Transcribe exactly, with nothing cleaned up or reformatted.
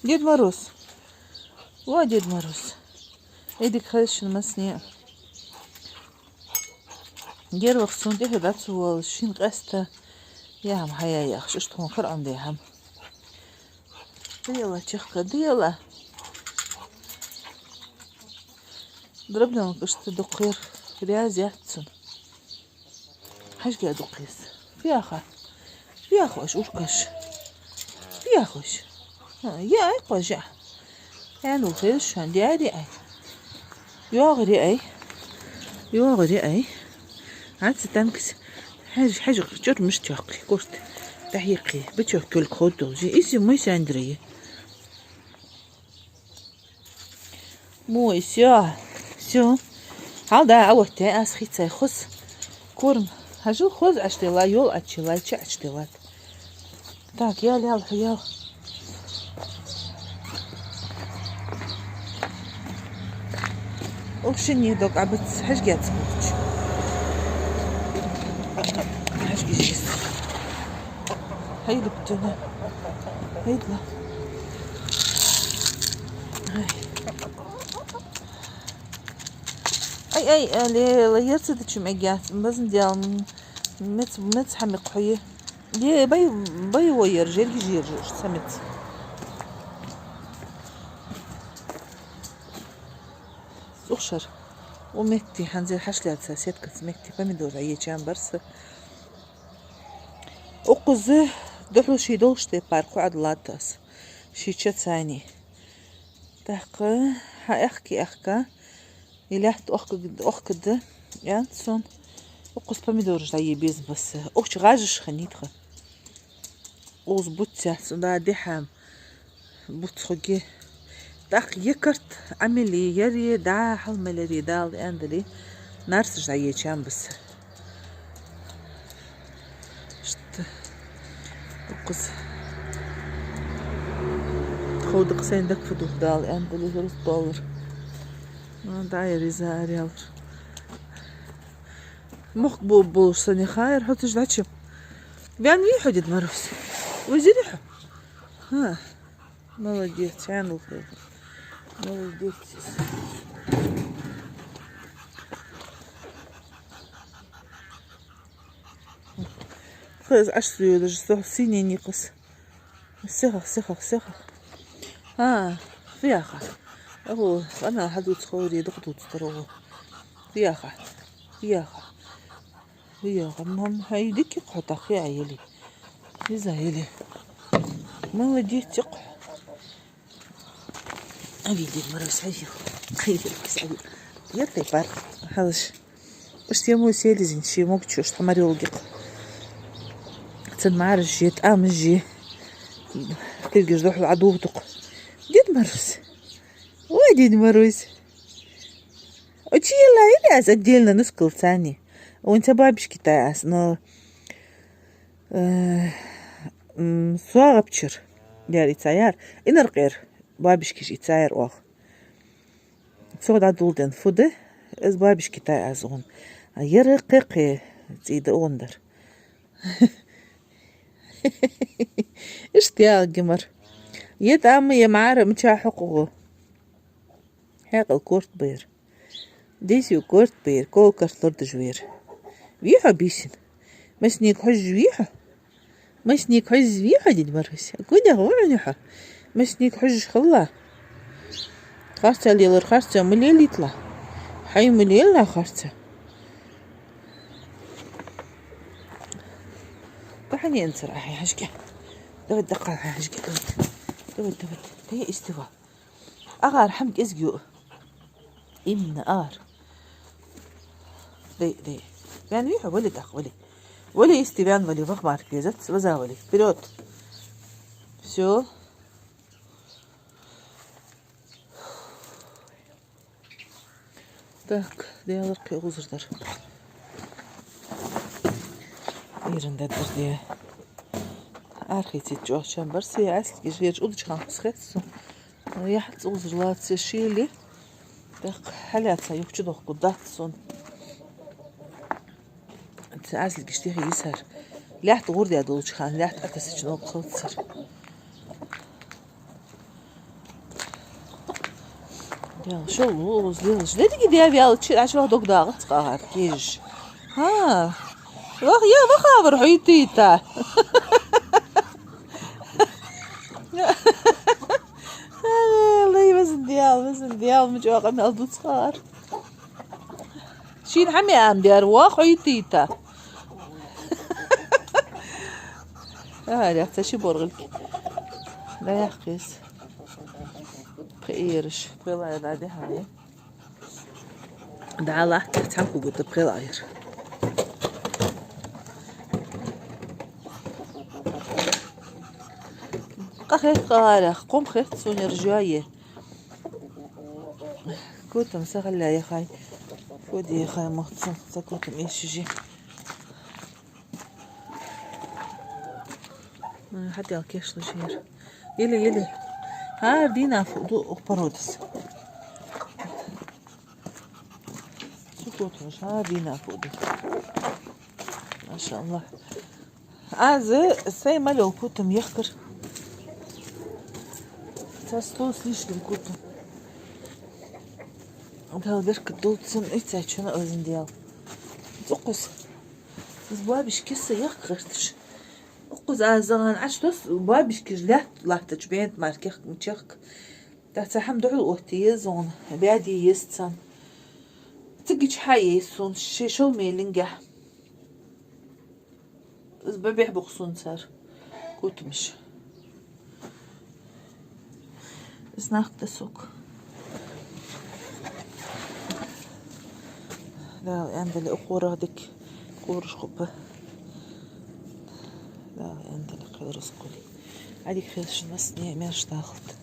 Дед Мороз. Ва, Дед Мороз. Ай, дика хеза шун массане. Гервах сона тӀехьа дӀа ца воалаш, шийна къаьстта яхьам хьаяь яхаш, иштта тхона хӀара Ӏомадаь хӀама. Дела, чехка, дела. Дробненка иштта дукха яр, раьза яц цунна. ХьажкӀа дукха еза. Фу яха? Фу яхаш, уркаш? Фу яхаш? ХӀа, яй кхо жа. Хьанул хеза шоана, диари ай. ЙоагӀари ай. ЙоагӀари ай. Хьаца танкас. Хьаж, хьаж, чур мишта чаккхе, корта. ТӀехьекхе, бачох кулг ховдолжи. Иси мой сандрае. Мой, всё, всё. Хьал да, а вот те, аз хицай хос. Корм. Хьажал хоз Ӏочудилла, йол Ӏочудилла, ча Ӏочудилла. Так, ял, ял, хьо ял. Укх шинне дог Ӏабац, хьажкӀа ца буташ. ХьажкӀа жист. Хьайда бутана. Хьайдла. Ай. Ай, ай, але, ла ярца да чум эгьяц, базна дел, м, мец, мец хьамик хьое. Е, бай, бай во ер, жерги жир, жир, самец. Сухшар. У метти, хьанзер хьашлаца, сеткац метти, помидор, а ечам барса. Укхаза духьал ший долуш тӀе парк хьо Ӏадалатас. Ший ча цани. ТӀаккха хьа аьхки аьхка, и лаьтта охкаг-, охкада, ян сон, укхаза помидораш дӀае беза баса. Охча гӀажаш ханитха. Укхаза буц яц, да, дехьам. Буц хоги. ТӀаккха е карт Ӏамели, яри, да, хьалмалери, дал, яндали. Нарсаш дӀаечам баса. Шт. Укхаза. Ховдакъ сайн дак фу дух дал, яндали, хӀурус доллар. Ну, да, я реза арял. Мохк бу-, болуш сани хайр, хьо тиж дачи. Вян ви хьо, Дед Мороз? Узири хьо? Ха. Молодец, хьанул хир. Молодец. Хез аш суйдаш, со синий никъас. Сихах, сихах, сихах. А, фу яха. Агу, ана хьадуц хори, дукха дуц таро. Фу яха. Фу яха. Фу яха. Мам, хай дики кхо тахи а ели. Иза ели. Молодец, циқ. Ави, Дед Мороз, ави. Ави, Дед Мороз, ави. Я тайпар. Халаш. Ишта ему селезень, ши мог чуш, тамарёлгик. Цан маржи, тӀамжи. Киргиш духьал Ӏадувдукъ. Дед Мороз. Ой, Дед Мороз. Очи ела или аз отдельно нускал цани. Он ца бабишки тай аз, но, э, м, суагӀапчир. Яри ца яр. Инар къер. Бабишкиш и цаьр ох. Цо дӀадулден фу да, из бабишки тай аз он. А яра кхе-кхе цӀий да он дар. Иштта яла гимар. Е тӀама, е мара мича хьокхугу. Хьекъал корт бер. Десю корт бер, кол карт лордаш вер. Вихьо бисин. Масниг хьожаш вихьо. Масниг хьожаш вихьо, Дед Мороз. Гудя гӀуни хьо. Масниг хьожаш хилла. Харца лелар, харца ма лелитла. Хьай ма лелла харца. Таханенцар ахьи хьажкӀе. Давай, даккхал хьажкӀе. Давай, давай. Тая истива. Агар хьам кӀезиг ю. Именно агар. Дай, дай. Вян вихьа, вали дах, вали. Вали исти вян, вали, вах марк везац, ваза вали. Вперёд. Всё. Так, дела кхе гӀузар дар. Иран дадар де. Архицит чохчан барси аслги жер удачхан хус хетсу. Яхьц гӀузар лаце шили. Так, хьаляца юхчу дохку датсон. Ца аслги штихи йисар. Лят гӀурдя долчхан, лят атасачно халтсар. Ял, шо луз, лелаш. Де дика де вял, чи, аш вах дог дагӀац къагӀар, кежаш. Ха. Вах, я, ваха вар хьуйтийта. Лай, вазан диял, вазан диял, ма чӀоагӀа мел дуц къагӀар. Шин хьаме ам дер, вах хьуйтийта. А, ряхца ши боргӀилки. Да, яхкис. Пхи ираш, пхи лайра де хьай. Да, ла, цхьан кугута пхи лайра. Къахет къагӀарах, кхом хет сунер жоае. Котам сахалла яхай. Коди яхай мохцан, са котам ишижи. М, хьател кешлу шер. Или, или. ХӀара дийнахьа фу ду укх породас. Цу котамаш хӀара дийнахьа фу ду. Машаллах. Аз сай малёл котам яхкар. Цхьа сто с лишним котам. Дала беркат долда цун, и цхьа чуна озин дел. Цуккус. Из бабиш киса яхка гӀерташ. Уккхуза аз загӀан Ӏаш тос бабиш киш лаьтта латтача бент мар кехк мичахк. Та ца хьам духьал отти езон, бяди езцан. Цигич хьа ейсун, ши шол мелингя. Из бабех бухсун цар. Кутмаш. Знак да сок. Дала яндали укхурах дик кураш хупа. Дала яндали хилрас кули. Адик хилшин масне мерш дахлт.